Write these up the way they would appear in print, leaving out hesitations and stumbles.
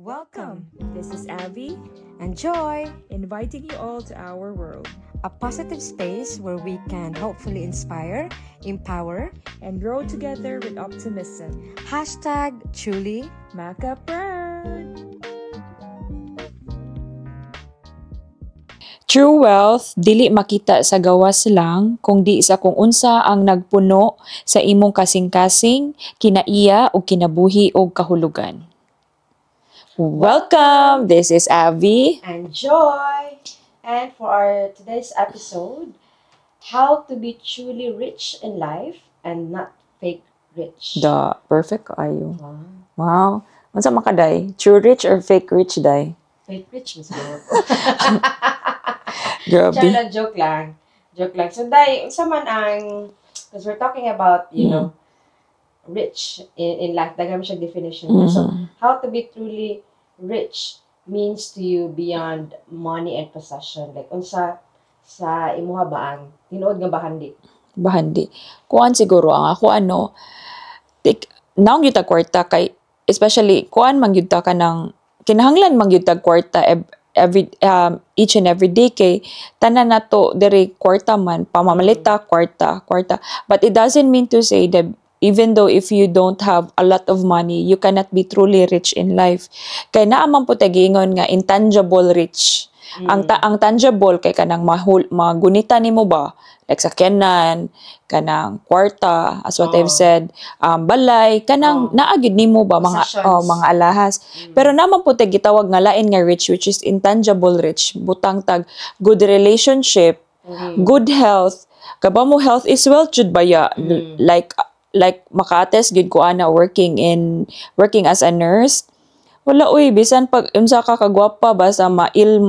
Welcome. This is Abby and Joy, inviting you all to our world, a positive space where we can hopefully inspire, empower, and grow together with optimism. #TrulyMakaProud. True wealth dili makita sa gawas lang kung di sa kung unsa ang nagpuno sa imong kasing-kasing, kinaiya ug kinabuhi og kahulugan. Welcome! This is Abby and Joy. And for our today's episode, how to be truly rich in life and not fake rich. The perfect ayo. Wow. Wow. Unsa makaday? True rich or fake rich day? Fake rich mas siguro. Grabe. Charot, joke lang. Joke lang. So day, unsa man ang, because we're talking about, you know, rich in life. Daghan siya definition. So how to be truly rich means to you beyond money and possession. Like unsa sa imuha ba ang tinuod nga bahandi? Bahandi. Kuan siguro ang ako ano, tik naong gyud ta kwarta kay especially kuan man gyud ta kanang kinahanglan man gyud ta kwarta every each and every day kay tanan nato diri kwarta man pamamalita kwarta kwarta, but it doesn't mean to say that even though if you don't have a lot of money, you cannot be truly rich in life. Kay naa man pud giingon nga intangible rich. Ang tangible kay kanang mahul magunita nimo ba, like sakyanan, kanang kwarta, as what I've said, balay, kanang naa gyud nimo ba mga Possessions. Mga alahas. Pero naman po gitawag nga lain nga rich, which is intangible rich, butang tag good relationship, good health. Kaba mo, health is wealth jud baya. Like maka-attest gyud ko ana working as a nurse. Wala uy, bisan pag unsa ka kagwapa, basta mail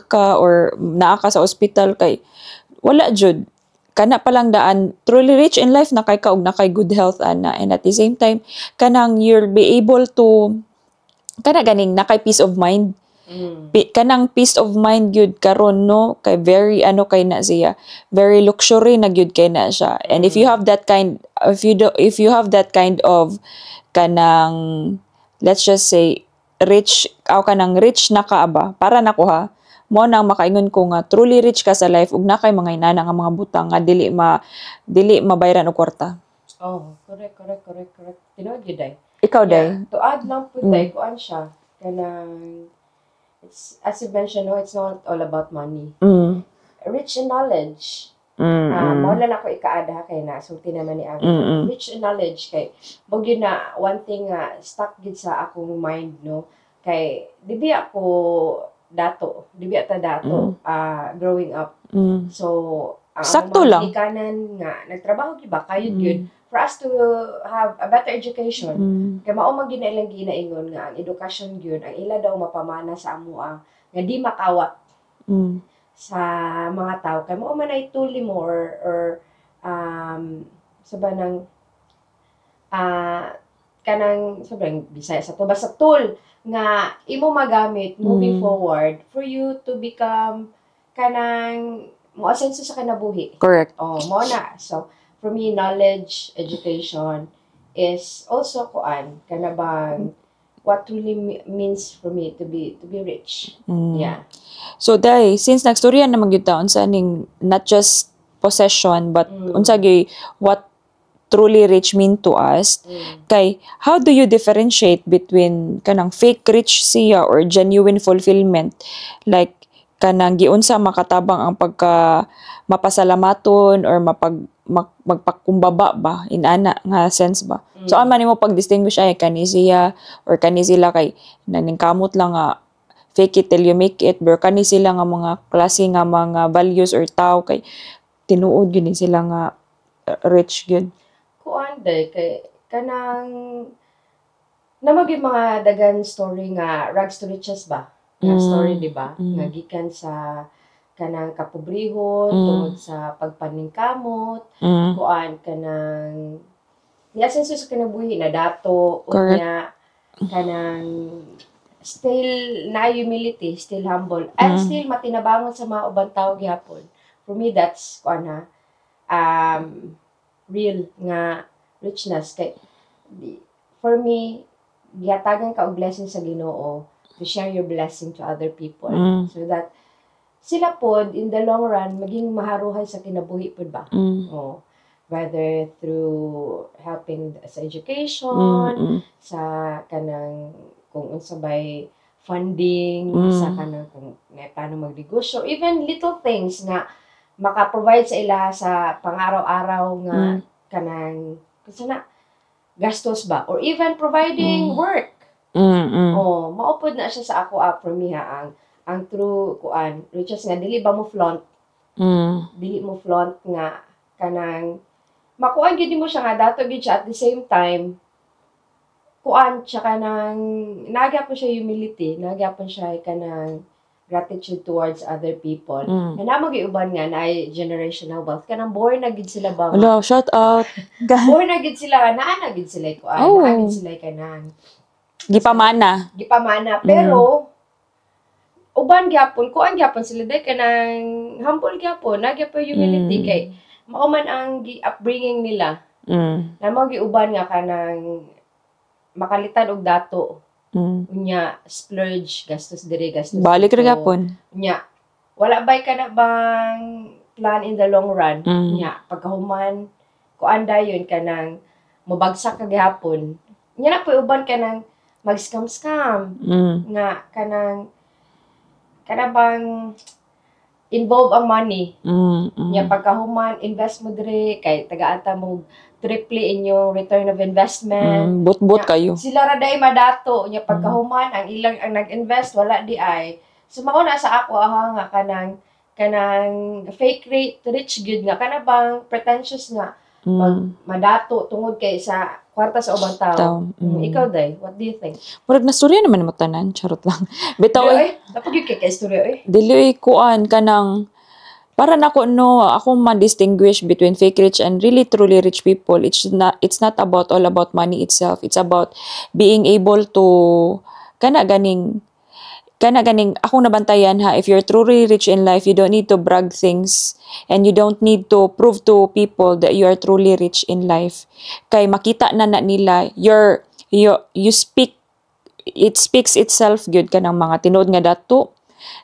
ka or naa ka sa ospital kay wala jud. Kana pa lang daan truly rich in life na kay ka og na kay good health ana, and at the same time kanang you'll be able to kana ganing na kay peace of mind. Kanang peace of mind gyud karon no, kay very ano kay na siya, very luxury na gyud kay na siya. And if you have that kind of kanang, let's just say, rich aw kanang rich na ka ba, para nako ha, mo nang makaingon ko nga truly rich ka sa life ug na kay mga inana nga mga butang nga dili mabayran og kwarta. Oh, correct, correct, correct, correct. Tinuod gyud ay. Ikaw day? Yeah. To add lang pud day, kuan siya kanang, it's as you mentioned, no, it's not all about money. Rich in knowledge. Mao lang ako ika-add ha, kay nasulti naman ni Abby. Rich in knowledge kay mao gyud na one thing nga stuck gyud sa akong mind no, kay di biya ko dato, di biya ta dato growing up. So ang Sakto mga lang. Gikanan nga nagtrabaho gyud ba kayod gyud for us to have a better education. Kay mao man gyud na ilang ginaingon nga ang edukasyon gyud ang ila daw mapamana sa amoa nga di makawat sa mga tao, kay mao man ay tool mo or sa ba nang kanang sa bang Bisaya sa to, basta tool nga imo magamit moving forward for you to become kanang mo asenso sa kinabuhi. Oh, mo na. So for me, knowledge, education is also kuan kana bang what truly means for me to be rich. Yeah. So day, since nagstorya naman gyud ta unsa ning not just possession but unsa gyud what truly rich mean to us, kay how do you differentiate between kanang fake rich siya or genuine fulfillment, like kanang giunsa makatabang ang pagka mapasalamaton or magpakumbaba ba, inana nga sense ba? So ama nimo pag-distinguish ay kani siya or kani sila kay naningkamot lang nga fake it till you make it, pero kani sila nga mga klase nga mga values or tao kay tinuod gyud ni sila nga rich gyud? Kuan day, kay kanang namag yung mga dagan story nga rags to riches ba nga story, di ba, nga gikan sa kanang kapobrehon tungod sa pagpaningkamot, kuan kanang niasenso sa kinabuhi na dato unya kanang still na humility, still humble and still matinabangon sa mga ubang tao gihapon. For me, that's kuan ha, real nga richness kay for me Gihatagan ka og blessing sa Ginoo to share your blessing to other people so that sila pod in the long run maging maharuhay sa kinabuhi pod ba. Oh, whether through helping sa education, sa kanang kung unsa bay funding, sa kanang kung na paano magnegosyo, even little things nga maka-provide sa ila sa pang-araw-araw nga kanang kasi na gastos ba or even providing work. Oh, mao pod na siya sa ako, ah, for me ha, ang true kuan riches nga dili ba mo flaunt, dili mo flaunt nga kanang makuan gyud mo siya nga dato gyud siya. At the same time, kuan siya kanang naa gyapon siya humility, naa gyapon siya kanang gratitude towards other people. Na naa man uban nga naay generational wealth, kanang born na gid sila ba nga Hello, shout out. Born na gid sila, naa na gid sila kuan, naa gid sila kanang Gipamana. Gipamana, pero uban gyapon kuan gyapon sila day kanang humble gyapon, naa gyapon humility kay mao man ang gi upbringing nila. Na mao giuban nga kanang makalitan og dato, unya splurge, gastos diri, gastos Balik ra dito. Gyapon. Unya wala bay kana bang plan in the long run. Unya pagkahuman kuan dayon kanang mobagsak ka gihapon. Unya na po'y uban kanang mag-scam scam nga kanang kana bang involve ang money. Nya pagkahuman invest mo diri kay tagaan ta mo triple inyong return of investment. But-but Nya, kayo. sila ra day madato, nya pagkahuman ang ilang ang nag-invest wala di ay. So mao na sa ako aha nga kanang fake rate rich good nga kana bang pretentious nga madato tungod kay sa kwarta sa ubang tao. Tao. Ikaw day, what do you think? Murag nastorya naman mo tanan, charot lang. Bitaw Dili, eh, oy, napag yun kay istorya oy. Dili oy, kuan kanang para nako no, ako ma-distinguish between fake rich and really truly rich people. It's not about all about money itself. It's about being able to kana ganing akong nabantayan ha, if you're truly rich in life, you don't need to brag things and you don't need to prove to people that you are truly rich in life kay makita na na nila your you speak, it speaks itself gyud. Kanang mga tinuod nga dato,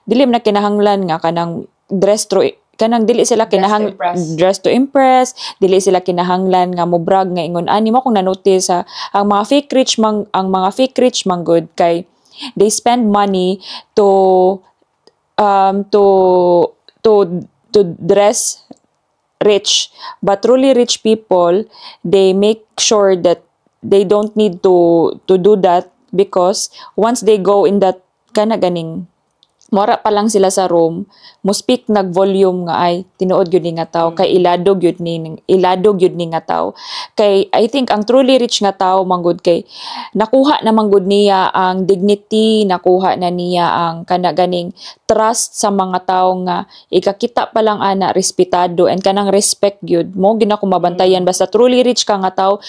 dili man na kinahanglan nga kanang dress to kanang dili sila Dress to kinahang impress. Dress to impress, dili sila kinahanglan nga mo brag nga ingon ani mo. Kung na-notice ha, ang mga fake rich man good kay they spend money to dress rich, but truly rich people, they make sure that they don't need to do that because once they go in that kana ganing mora pa lang sila sa room, mo speak nag volume nga ay tinuod gyud ni nga tao kay ilado gyud ni nga tao. Kay I think ang truly rich nga tao manggod kay nakuha na manggod niya ang dignity, nakuha na niya ang kana ganing trust sa mga tao nga ikakita pa lang ana respetado and kanang respect gyud mo gina ko mabantayan. Basta truly rich ka nga tao,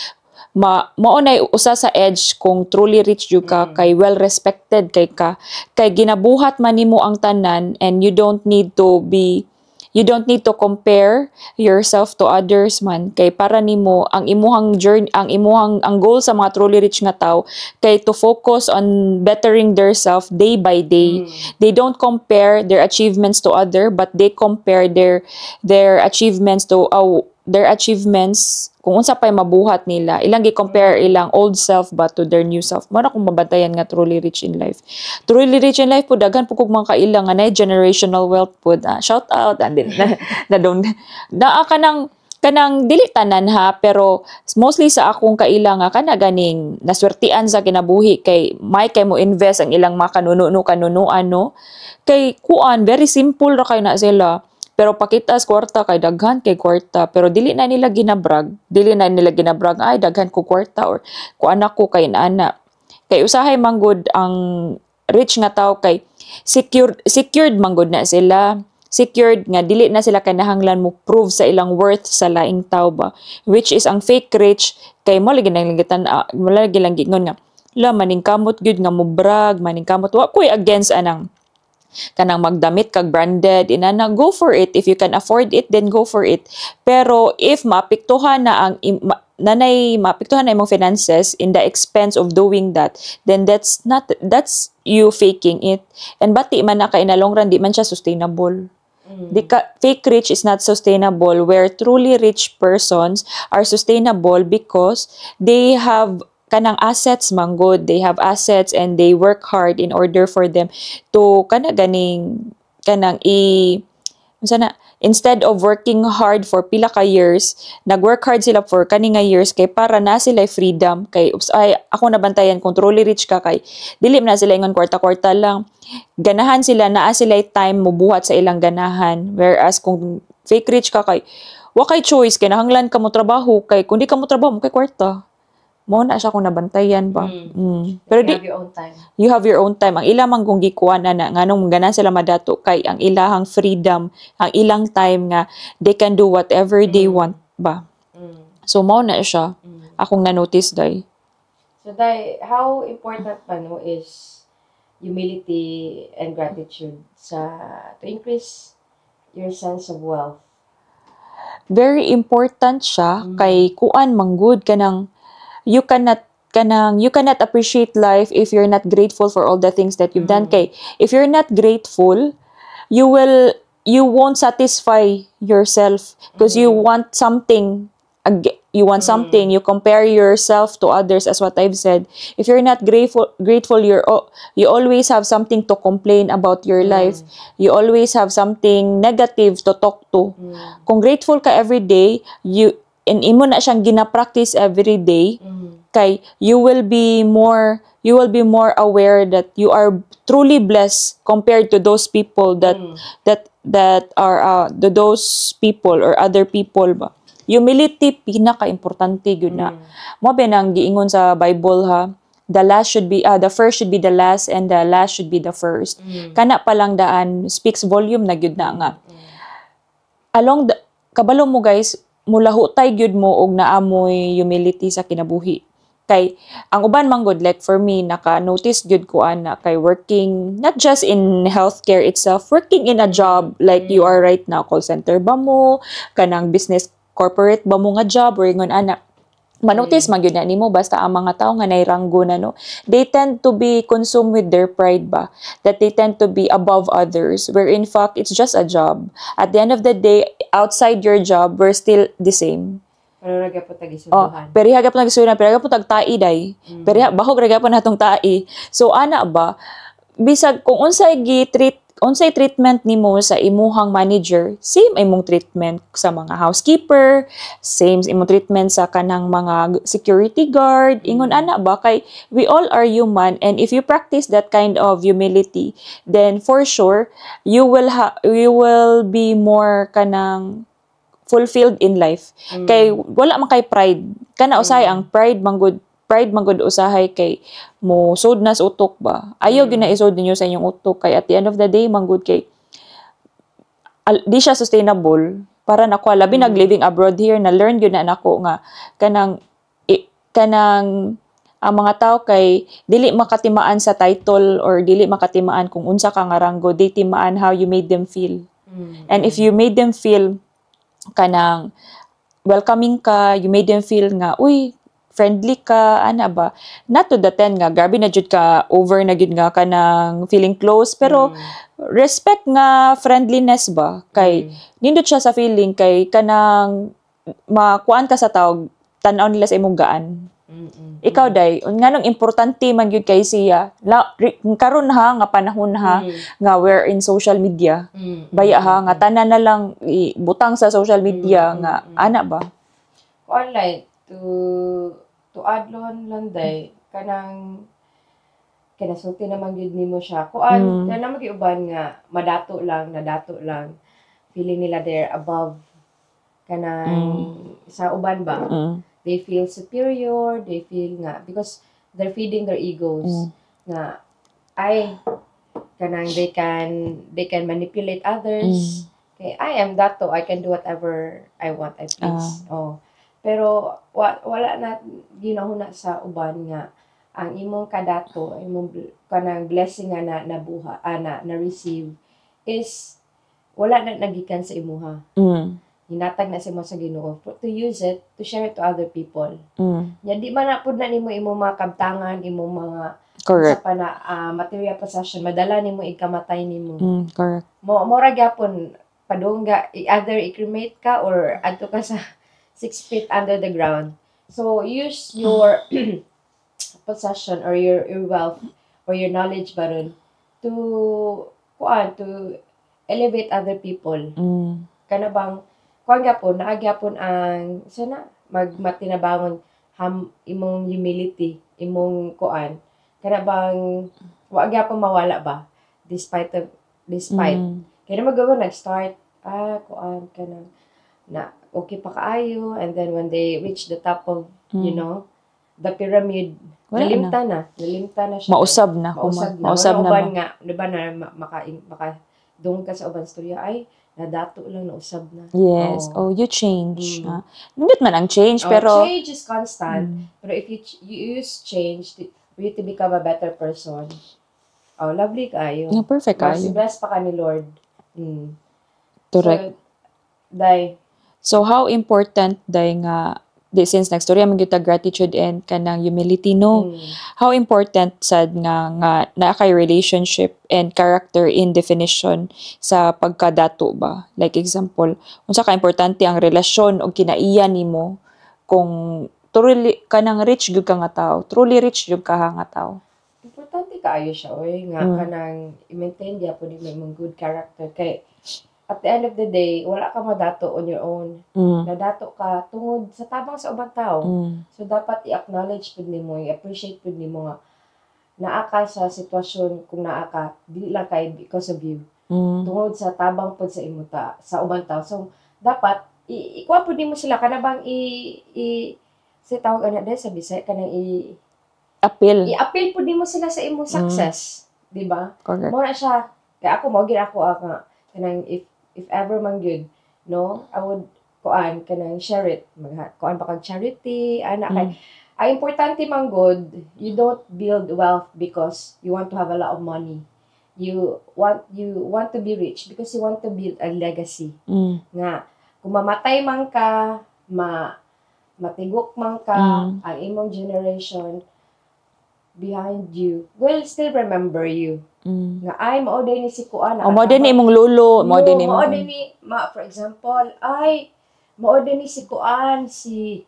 ma mao nay usa sa edge kung truly rich jud ka kay well respected kay ka kay ginabuhat man nimo ang tanan and you don't need to compare yourself to others man kay para nimo ang imuhang journey, ang imuhang ang goal sa mga truly rich nga tao kay to focus on bettering their self day by day. They don't compare their achievements to other, but they compare their achievements to their achievements kung unsa pay mabuhat nila, ilang gi-compare ilang old self ba to their new self. Mao na kung mabantayan nga truly rich in life. Truly rich in life po, daghan po kog mga kaila nga na generational wealth po. Ah, shout out and then na don't naa kanang dili tanan ha, pero mostly sa akong kaila nga kana ganing naswertian sa kinabuhi kay may kay mo invest ang ilang mga kanuno kanunuan no, kay kuan, very simple ra kay na sila, pero pakitas kwarta kay daghan kay kwarta, pero dili na nila ginabrag, dili na nila ginabrag ay daghan ko kwarta or kuan ako kay ana. Kay usahay manggod ang rich nga tao kay secure, secured manggod na sila, secured nga dili na sila kinahanglan mo prove sa ilang worth sa laing tao ba, which is ang fake rich kay mo lagi nang gitan mo lagi lang giingon nga la maningkamot gyud nga mo brag, maningkamot. Wa ko'y against anang kanang magdamit kag branded inana, go for it. If you can afford it, then go for it. Pero if maapektuhan na ang nanay maapektuhan na imong finances in the expense of doing that, then that's not, that's you faking it. And bati man na kay in the long run di man siya sustainable. Di ka, fake rich is not sustainable, where truly rich persons are sustainable because they have kanang assets manggod. They have assets and they work hard in order for them to kana ganing kanang i unsa na, instead of working hard for pila ka years, nag-work hard sila for kani nga years kay para na sila freedom. Kay ups, ay, ako nabantayan, kung truly rich ka kay dili man na sila ingon kwarta-kwarta lang, ganahan sila, naa sila time mobuhat sa ilang ganahan, whereas kung fake rich ka kay wa kay choice, kay nahanglan ka mo trabaho, kay kung di ka mo trabaho mo kay kwarta mo na siya kung nabantayan ba. Pero You di have your own time. You have your own time. Ang ila man kung gikuha na na nganong ganahan sila madato kay ang ilahang freedom, ang ilang time nga they can do whatever they want ba. So mao na siya akong na-notice, day. So, Day, how important pa, no, is humility and gratitude sa to increase your sense of wealth? Very important siya kay kuan manggod, kanang you cannot appreciate life if you're not grateful for all the things that you've done. Kay if you're not grateful, you won't satisfy yourself because you want something, you want something, you compare yourself to others. As what I've said, if you're not grateful, you always have something to complain about your life, you always have something negative to talk to. Kung grateful ka every day, you and imo na siyang gina-practice every day, kay you will be more aware that you are truly blessed compared to those people that that are the those people or other people ba. Humility, pinaka-importante gyud na. Mo ba nang giingon sa Bible ha, the first should be the last and the last should be the first. Kana pa lang daan speaks volume na gyud na nga along the, kabalo mo guys, mulahutay gyud mo og naamoy humility sa kinabuhi. Kay ang uban man gud, like for me, naka-notice gyud ko ana kay working not just in healthcare itself, working in a job like you are right now, call center ba mo, kanang business corporate ba mo nga job or ingon ana, manotice man gyud na nimo basta ang mga tao nga nairanggo na, no, they tend to be consumed with their pride ba, that they tend to be above others, where in fact it's just a job. At the end of the day, outside your job, we're still the same. Pero ra gyapon Oh, tag-isulduhan. Periha gyapon nagsunan, periha gyapon tagtai day. Periha bahog ra gyapon natong tai. So ana ba, bisag kung unsay gi treat, unsay treatment nimo sa imuhang manager, same imong treatment sa mga housekeeper, same imong treatment sa kanang mga security guard, ingon ana ba, kay we all are human, and if you practice that kind of humility, then for sure you will be more kanang fulfilled in life. Kay wala man kay pride. Kana usahay ang pride manggod, pride manggod usahay kay mo sud na sa utok ba. Ayaw gyud na isod ninyo sa inyong utok kay at the end of the day manggod kay di siya sustainable para nako, labi nag living abroad here, na learn gyud na nako nga kanang kanang ang mga tao kay dili makatimaan sa title or dili makatimaan kung unsa ka nga ranggo, they timaan how you made them feel. And if you made them feel kanang welcoming ka, you made them feel nga, uy, friendly ka, ana ba? Not to the ten nga, grabe na jud ka, over na jud nga kanang feeling close, pero respect nga friendliness ba? Kay, nindot siya sa feeling, kay kanang makuan ka sa tawag, tan-aw nila sa imong gaan. Ikaw, day, nganong importante man gyud kay siya? La, karon ha nga panahon ha nga we're in social media. Baya ha nga tanan na lang butang sa social media nga ana ba? Online to add lon lang, day, kanang kinasulti naman gyud nimo siya kuan, kanang magyuban uban nga madato lang, nadato lang, feeling nila they're above kanang sa uban ba. They feel superior, they feel nga because they're feeding their egos nga ay kanang they can manipulate others kay I am dato, I can do whatever I want, I please. Oh, pero wala na ginahuna sa uban nga ang imong kadato, imong kanang blessing nga na nabuha, na na receive is wala na nagikan sa imuha. Hinatag na sa imo sa Ginoo to use it, to share it to other people. Nya di man na pud na nimo imong mga kabtangan, imong mga Correct. sa pa na material possession madala nimo ikamatay nimo. Correct. Mo mora gyapon padungga, either i-cremate ka or adto ka sa 6 feet under the ground. So use your possession or your wealth or your knowledge baron to kuan, to elevate other people. Kana bang kuan gyapon, naa gyapon ang sana magmatinabangon ham imong humility, imong kuan, kana bang wa gyapon mawala ba despite of despite kaya na magawa nag-start, kuan, kanang na okay pa kaayo, and then when they reach the top of the pyramid, Wala na. Nalimta na, nalimta na siya. Mausab na. Mausab na. Mausab Wala na uban ba? Nga di ba na maka dong ka sa uban storya, ay nadato lang, nausab na. Yes. Oo. Oh, you change. Ah. Nindot man ang change, Oh, pero change is constant, pero if you use change for you to become a better person, oh, lovely kaayo. Nga perfect Mas kayo. Bless pa ka ni Lord. Correct. So, day. So how important day nga di, since nagstorya man gyud ta gratitude and kanang humility, no? How important sad nga naa kay relationship and character in definition sa pagkadato ba? Like example, unsa ka importante ang relasyon og kinaiya nimo kung truly kanang rich gyud ka nga tao, truly rich gyud ka nga tao? Importante kaayo siya, oy, nga kanang i-maintain gyapon nimo imong good character kay at the end of the day, wala ka madato on your own. Nadato ka tungod sa tabang sa ubang tao. So dapat i-acknowledge pud nimo, i-appreciate pud nimo nga naa ka sa sitwasyon kung naa ka dili lang kay because of you. Tungod sa tabang pud sa imo ta sa ubang tao. So dapat ikuha pud nimo sila, kana bang i sa tawag ana dahil sa Bisaya, kanang i Appeal. I-appeal pud nimo sila sa imong success, di ba? Correct. Mo na siya. Kaya ako mo gid ako nga kanang if ever man gyud, no, I would kuan, kanang share it. Mag kuan pa kag charity ana kay ang importante man gud, you don't build wealth because you want to have a lot of money. You want to be rich because you want to build a legacy nga kung mamatay man ka, matigok man ka, ang imong generation behind you will still remember you nga ay, mao din ni si kuan. O mao din ni imong lolo, mao din ni mao imong din ni ma, for example, ay mao din ni si kuan, si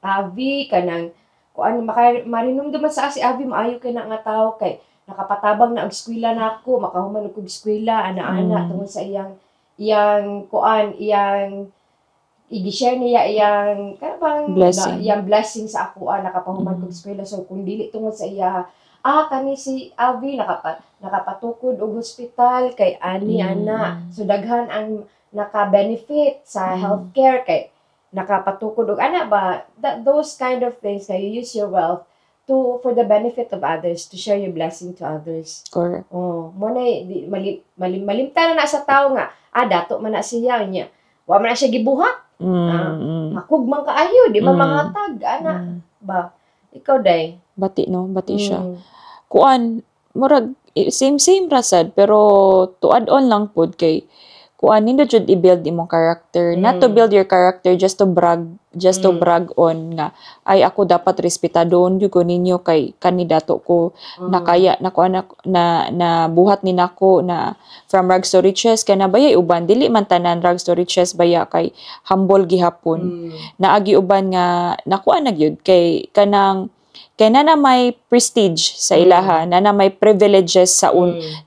Avi, kanang kuan, maka marinumduman sa si Avi, maayo kay na nga tawo kay nakapatabang na og eskwela nako, makahuman og eskwela ana-ana tungod sa iyang kuan, iyang i-share niya iyang kana bang Blessing. Na, iyang blessing sa ako, nakapahuman kog eskwela. So kung dili tungod sa iya, kani si Avi nakapatukod og hospital kay ani ana, so daghan ang naka-benefit sa healthcare kay nakapatukod og ana ba, that those kind of things kay you use your wealth to for the benefit of others, to share your blessing to others. Correct. Oh, mo na di, mali, mali, malimtan na na sa tao nga dato man na siya nya wa man na siya gibuhat. Hakog man kaayo, di man manghatag ana ba. Ikaw, day? Bati, no, bati siya. Kuan, murag same same ra sad, pero to add on lang pud kay kuan, nindot jud i-build imong character, not to build your character just to brag, just to brag on nga ay, ako dapat respetadon jud ko ninyo kay kandidato ko, nakaya na kuan na, na na buhat ni nako na from rags to riches. Kay na bayay uban, dili man tanan rags to riches baya kay humble gihapon. Naagi uban nga nakuha na gyud kay kanang kay na may prestige sa ilaha, na may privileges sa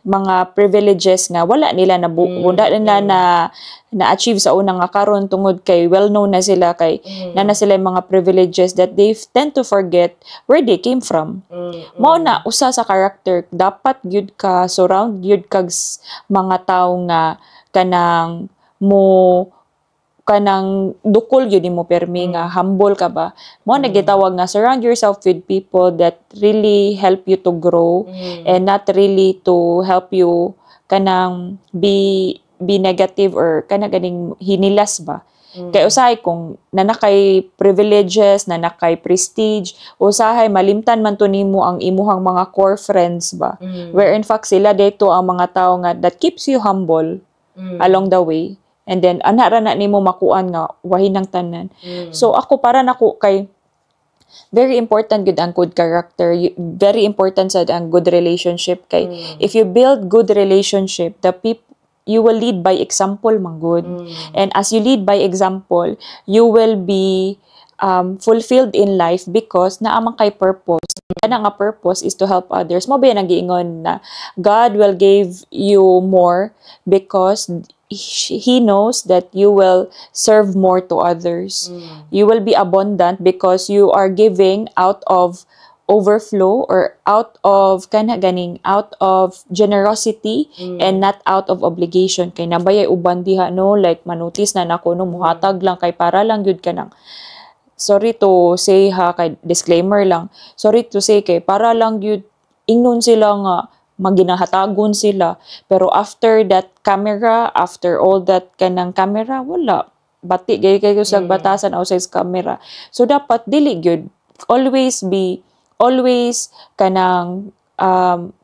mga privileges nga wala nila na wala nila na na-achieve sa unang nga karon tungod kay well known na sila kay na sila yung mga privileges that they tend to forget where they came from. Mao na usa sa character, dapat gyud ka surround gyud kag mga tawo nga kanang mo kanang dukol gyud nimo permi nga humble ka ba. Mo na gitawag nga surround yourself with people that really help you to grow and not really to help you kanang be negative or kana ganing hinilas ba. Kay usahay kung nanakay privileges, nanakay prestige, usahay malimtan man to nimo ang imuhang mga core friends ba. Where in fact sila dito ang mga tao nga that keeps you humble along the way. And then ana ra na nimo makuan nga wahin ng tanan. So ako, para nako kay very important gud ang good character, very important sad ang good relationship kay if you build good relationship, the people you will lead by example man gud. And as you lead by example, you will be fulfilled in life because naa man kay purpose. Kana nga purpose is to help others. Mao ba ang giingon na God will give you more because He knows that you will serve more to others. You will be abundant because you are giving out of overflow or out of kana ganing out of generosity and not out of obligation, kay naa bayay uban diha, no, like manotice na nako, no, muhatag lang kay para lang gyud ka nang, sorry to say ha, kay disclaimer lang, sorry to say, kay para lang gyud ingnon sila nga maginahatagon sila, pero after that camera, after all that kanang camera, wala bati gay kayo sa batasan outside sa camera. So dapat dili gyud, always be, always kanang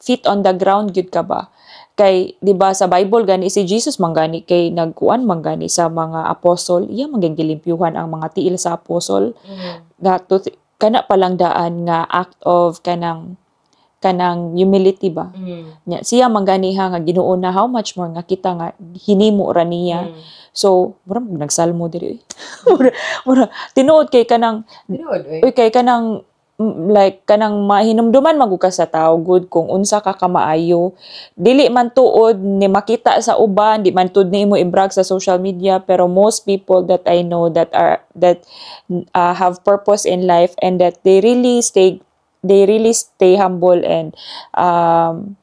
feet on the ground gyud ka ba, kay di ba sa Bible gani si Jesus man gani kay nagkuan man gani sa mga apostle, iya man gyud gilimpyuhan ang mga tiil sa apostle nga to, kana pa lang daan nga act of kanang humility ba. Nya siya man gani ha nga Ginoo na, how much more nga kita nga hinimo ra niya. So mura mag nagsalmo diri, uy. Mura tinuod kay kanang Tinuod, oy. Uy, kay kanang like kanang mahinumduman magud ka sa tao good kung unsa ka kamaayo, dili man tuod ni makita sa uban, di man tuod ni imo i-brag sa social media, pero most people that I know that are that have purpose in life and that they really stay humble and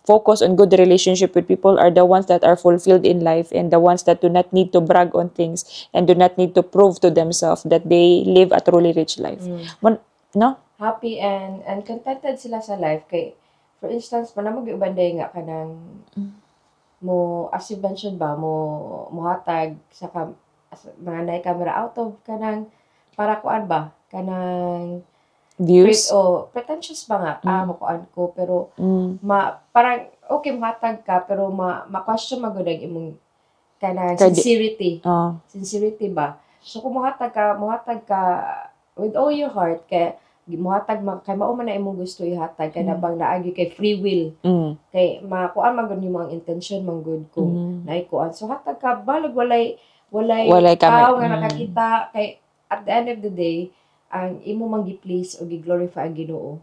focus on good relationship with people are the ones that are fulfilled in life and the ones that do not need to brag on things and do not need to prove to themselves that they live a truly rich life. No? Happy and contented sila sa life kay, for instance, panamog uban day nga kanang mo, as you mentioned ba, mo muhatag sa mga naay camera out of kanang para kuan ba, kanang Views. O pretentious ba nga, ah, mo kuan ko, pero ma parang okay muhatag ka, pero ma ma-question magud ang imong kanang sincerity. Sincerity ba. So kung muhatag ka with all your heart kay muhatag ma kay mao man na imong gusto ihatag kay bang naagi kay free will kay makuan man gud nimo ang intention man gud kung naay kuan. So hatag ka balag walay Walay camera. Tao nga nakakita kay at the end of the day ang imo man gi-please o gi-glorify ang Ginoo.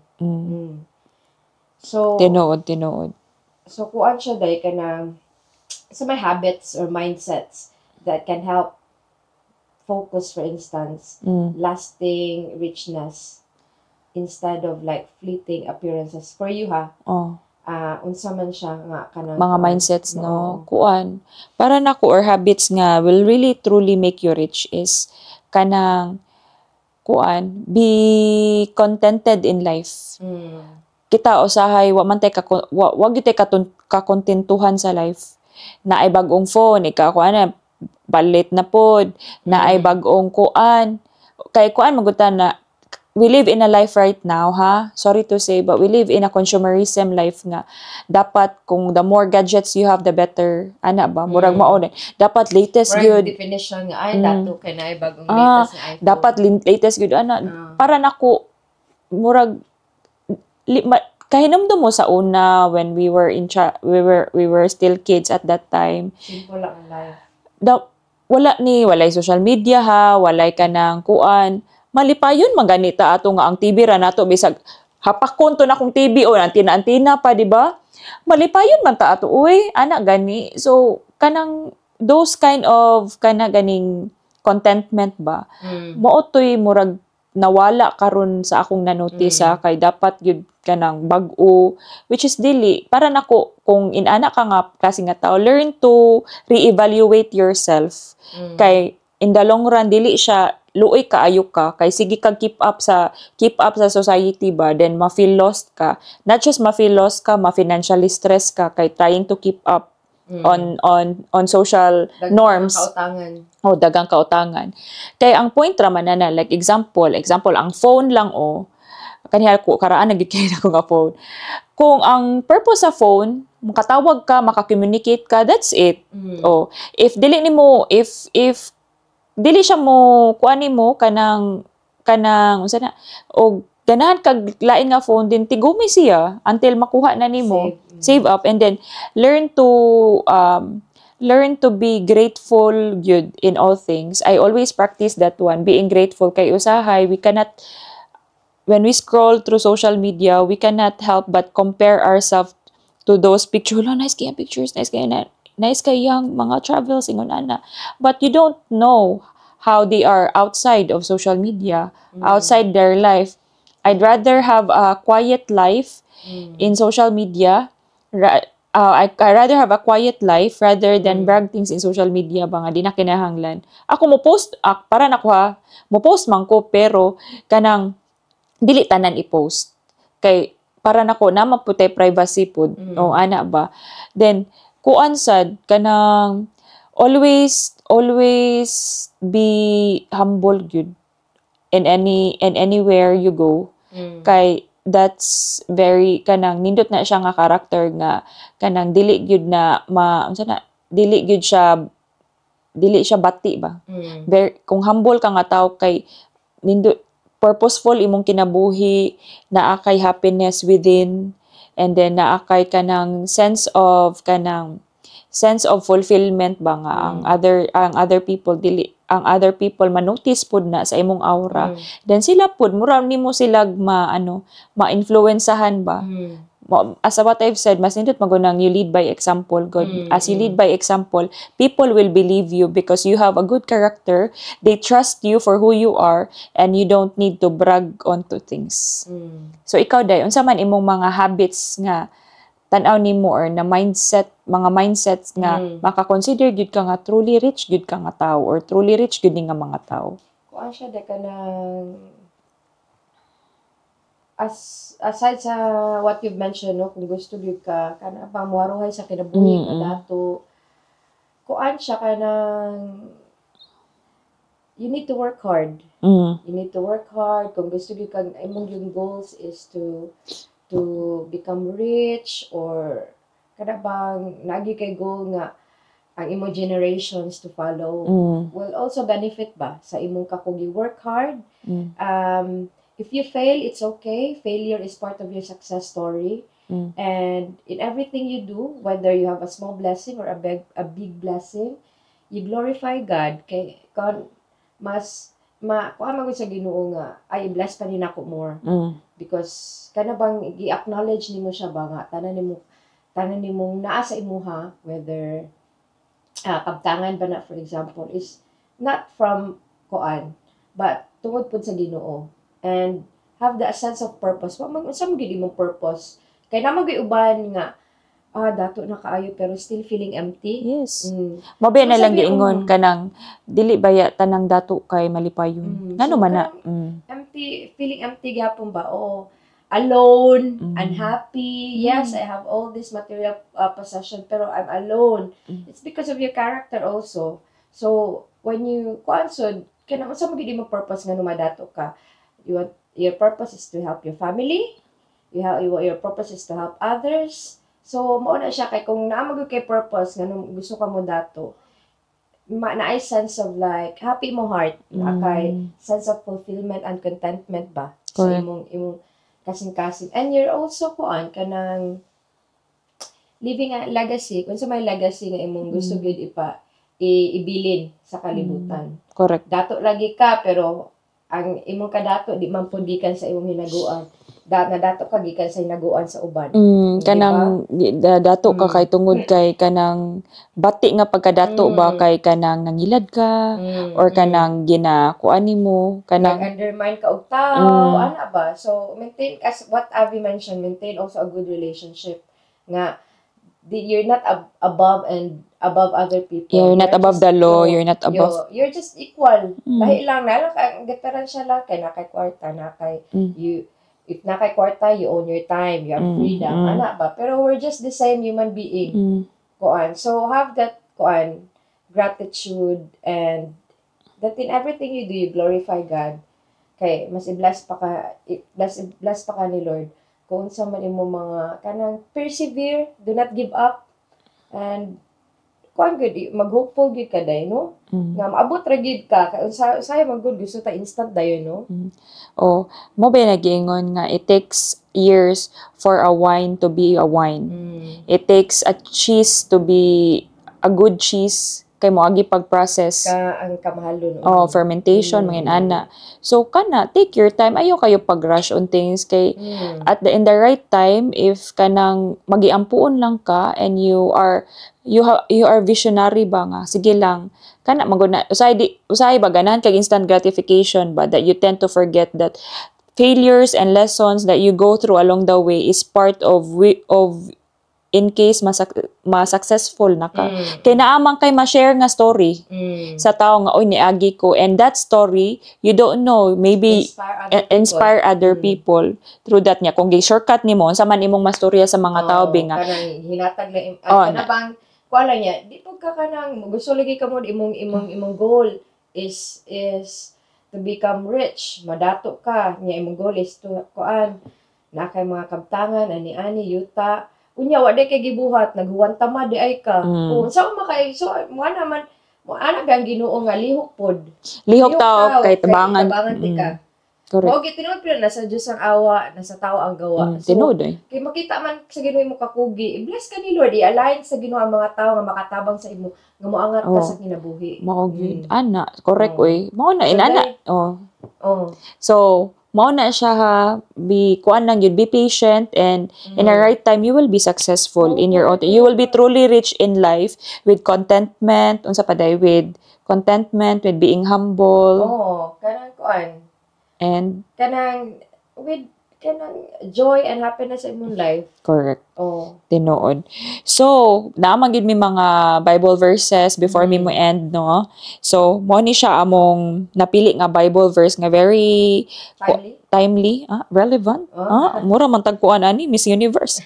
So Tinuod, tinuod. So kuan siya day kanang sa may habits or mindsets that can help focus, for instance, lasting richness instead of like fleeting appearances for you ha? Oh. Ah, unsa man siya nga kanang Mga kuan? Mindsets, Oo. No, kuan para nako or habits nga will really truly make you rich is kanang kuan, be contented in life. Kita usahay wa man tay ka wa gyud tay kakontentuhan sa life na ay bag-ong phone, ikaw kuan na balit na pod na ay bag-ong kuan, kay kuan magutan na we live in a life right now ha, sorry to say, but we live in a consumerism life nga dapat kung the more gadgets you have, the better, ana ba, murag mao na dapat latest Murag gyud. Definition nga ay dato kay naay bagong Ah, latest nga iPhone. Dapat latest gyud ana. Para nako murag kahinumdum mo sa una when we were in we were still kids at that time. Simple lang ang life. Da, wala ni walay social media ha, walay kanang kuan, malipayon man ganita ato nga ang TV ra nato, bisag hapakon to na kung TV o antina-antina pa, di ba? Malipayon man ta ato uy, ana gani. So kanang those kind of kana ganing contentment ba, mao to'y murag nawala karon sa akong nanotice ha, kay dapat gyud kanang bag-o, which is dili para nako. Kung inana ka nga klase nga tao, learn to reevaluate yourself kay in the long run dili siya luoy kaayo ka kay sige ka keep up sa society ba, then ma-feel lost ka. Not just ma-feel lost ka, ma-financially stress ka kay trying to keep up on social Daghang norms. Kautangan. Oh, dagang kautangan. Kay ang point ra man na, like example, ang phone lang oh. Kaniya ko karaan nagit kay ako nga phone. Kung ang purpose sa phone, makatawag ka, maka-communicate ka, that's it. Oh, if dili nimo if dili siya mo kuan nimo kanang unsa na og ganahan kag lain nga phone din, tigumi siya until makuha na nimo. Save. Save up and then learn to be grateful gyud in all things. I always practice that one, being grateful, kay usahay we cannot, when we scroll through social media, we cannot help but compare ourselves to those pictures. "Hala, nice kaya pictures, nice kaya na, nice kay yang mga travels," ingon ana. But you don't know how they are outside of social media, outside their life. I'd rather have a quiet life in social media. I rather have a quiet life rather than brag things in social media ba nga di na kinahanglan. Ako mo post, para nako ha, mo post man ko pero kanang dili tanan i-post. Kay para nako na maputay privacy pud. O ana ba. Then kuan sad, kanang always always be humble gyud in any and anywhere you go kay that's very kanang nindot na siya nga character nga kanang dili gyud na ma unsa na, dili gyud siya, dili siya bati ba. Very, kung humble ka nga tao kay nindot, purposeful imong kinabuhi, naa kay happiness within and then naa kay kanang sense of fulfillment ba nga ang other people dili, ang other people manotice pud na sa imong aura, then sila pud mura nimo sila ma ano, ma-influensahan ba. As what I've said, mas nindot magunang you lead by example. Good. As you lead by example, people will believe you because you have a good character. They trust you for who you are and you don't need to brag onto things. So ikaw day, unsa man imong mga habits nga tan-aw nimo or na mindset, mga mindsets nga maka-consider gyud ka nga truly rich gyud ka nga tao or truly rich gyud ni nga mga tao? Kuan siya de, kanang as aside sa what you've mentioned, no, kung gusto gyud ka kana pa muharuhay sa kinabuhi nga dato, kuan siya, kanang you need to work hard. You need to work hard kung gusto gyud kag imong yung goals is to become rich or kana bang naa gyud kay goal nga ang imong generations to follow will also benefit ba sa imong kakog you work hard. If you fail, it's okay. Failure is part of your success story. And in everything you do, whether you have a small blessing or a big blessing, you glorify God kay kon mas ma kuan man gud sa Ginoo nga ay bless pa ni nako more because kana bang gi-acknowledge nimo siya ba nga tanan nimong naa sa imuha, whether kabtangan ba na, for example, is not from kuan but tungod pud sa Ginoo, and have the sense of purpose. Wa man unsa man gyud imong purpose kay naa man gyud uban nga dato na kaayo pero still feeling empty. Mao ba na So, lang sabi, giingon kanang dili baya tanang dato kay malipayon. Ngano So, man na? Kanang empty, feeling empty gyapon ba o alone, unhappy. Yes, I have all this material possession pero I'm alone. It's because of your character also. So when you kuan sud kana, unsa man gyud imong purpose nga madato ka? You want, your purpose is to help your family. Your purpose is to help others. So mao na siya kay kung naa man gyud kay purpose nga gusto ka mo dato, ma naay sense of like happy mo heart, naa kay sense of fulfillment and contentment ba sa imong kasing-kasing, and you're also kuan kanang living a legacy, kung sa may legacy nga imong gusto gyud ibilin sa kalibutan. Dato lagi ka pero ang imong kadato di man pud gikan sa imong hinaguan da, na dato ka gikan sa hinaguan sa uban. Kanang dato ka kay tungod kay kanang bati nga pagkadato ba kay kanang nangilad ka or kanang gina kuan nimo kanang nag-undermine ka og tao, ana ba. So maintain, as what Avi mentioned, maintain also a good relationship nga di, you're not above and above other people. Yeah, you're not above just the law, you're not above you're just equal. Lahi lang na lang ang diferensya lang kay naa kay kwarta, naa kay you, if naa kay kwarta, you own your time, you have freedom, ana ba, pero we're just the same human being. Kuan, so have that kuan gratitude and that in everything you do, you glorify God kay mas i-bless pa ka, i-bless bless pa ka ni Lord. Kung unsa man imo mga kanang persevere, do not give up and kuan gud, mag-hopeful gyud ka day, no? Nga maabot ra gyud ka. Kay unsa usahay man gud gusto ta instant dayon, no? Oh, mao ba nagiingon nga it takes years for a wine to be a wine. It takes a cheese to be a good cheese kay moagi pag-process. Ka ang kamahalon. Oh, fermentation, mga inana. So kana, take your time. Ayaw kayo pag-rush on things kay at the in the right time, if kanang magiampuon lang ka and you are visionary ba nga, sige lang, kana maguna usahay di usahay ba ganahan kag instant gratification ba that you tend to forget that failures and lessons that you go through along the way is part of in case ma-successful na ka, kay naa man kay ma-share nga story sa tao nga, "Oy, niagi ko," and that story, you don't know, maybe inspire other people. Inspire other people through that niya. Kung gi-shortcut nimo, unsa man imong mastorya sa mga tao Oo, bi nga kanang hinatag lang Oh, ay, kana bang kuan lang niya, di po ka kanang gusto lagi ka mo imong goal is to become rich, madato ka niya, imong goal is to kuan na kay mga kabtangan ani-ani yuta, unya wa day kay gibuhat, naghuwanta ma di ay ka. Oh, unsa man kay, so mo naman mo ana ba ang Ginoo nga lihok pod. Lihok tao kay tabangan. Tabangan ti ka. Correct. Mao tinuod pero nasa Dios ang awa, nasa tao ang gawa. So, Tinuod eh. kay makita man sa Ginoo mo kakugi, i-bless ka ni Lord, i-align sa Ginoo ang mga tao nga makatabang sa imo, nga moangat ka sa kinabuhi. Mao gyud. Ana, correct. Oy, mao na So, inana. Dai- Oh. Oh. So mao na siya ha, be kuan lang yun, be patient and in the right time you will be successful in your own, you will be truly rich in life with contentment, unsa pa day, with contentment, with being humble. Oh, kanang kuan, and kanang with kanang joy and happiness sa imong life. Correct. Oh. Tinuod. So, naa man gyud mi mga Bible verses before mi mo end, no. So, mo ni siya among napili nga Bible verse nga very Timely. Timely, ah, relevant. Oh. Ah, mura man tagkuan ani Miss Universe.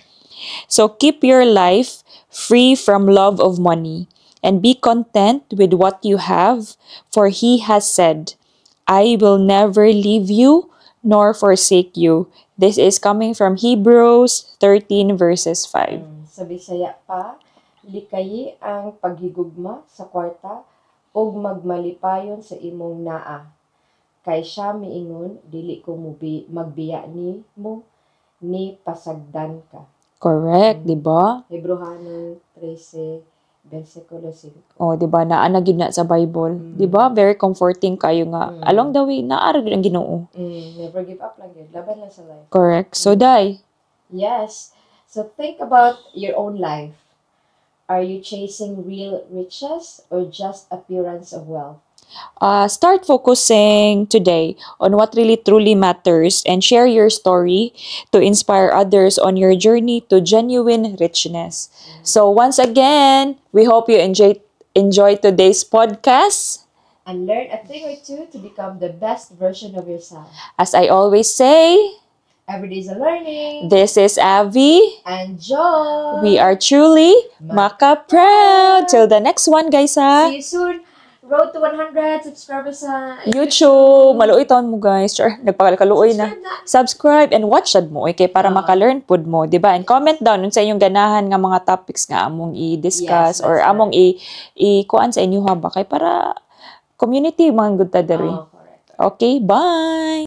So, keep your life free from love of money and be content with what you have, for he has said, "I will never leave you nor forsake you." This is coming from Hebrews 13 verses 5. Sa Bisaya pa, likayi ang paghigugma sa kwarta ug magmalipayon sa imong naa. Kay siya miingon, "Dili ko mubi, magbiya nimo ni pasagdan ka." Correct, di ba? Hebrohanon 13, versikulo 5. Oh, di ba? Naa na gyud na sa Bible. Di ba? Very comforting kayo nga along the way naa ra gyud ang Ginoo. Never give up lang gyud. Laban lang sa life. Correct. So, dai. Yes. So think about your own life. Are you chasing real riches or just appearance of wealth? Start focusing today on what really truly matters and share your story to inspire others on your journey to genuine richness. So once again, we hope you enjoy today's podcast. And learn a thing or two to become the best version of yourself. As I always say, every day is a learning. This is Avi. And Joy. We are truly Maka Proud. Till the next one, guys, ha? See you soon. Road to 100 subscribers sa YouTube. Maluoy taon mo, guys. Sure, nagpakaluoy na. Subscribe na. Subscribe and watch sad mo, okay, para maka-learn pud mo, di ba? And comment down unsa inyong ganahan nga mga topics nga among i-discuss Yes, or that's among i kuan sa inyo ha ba kay para community mga good ta diri. Oh, correct. Okay, bye.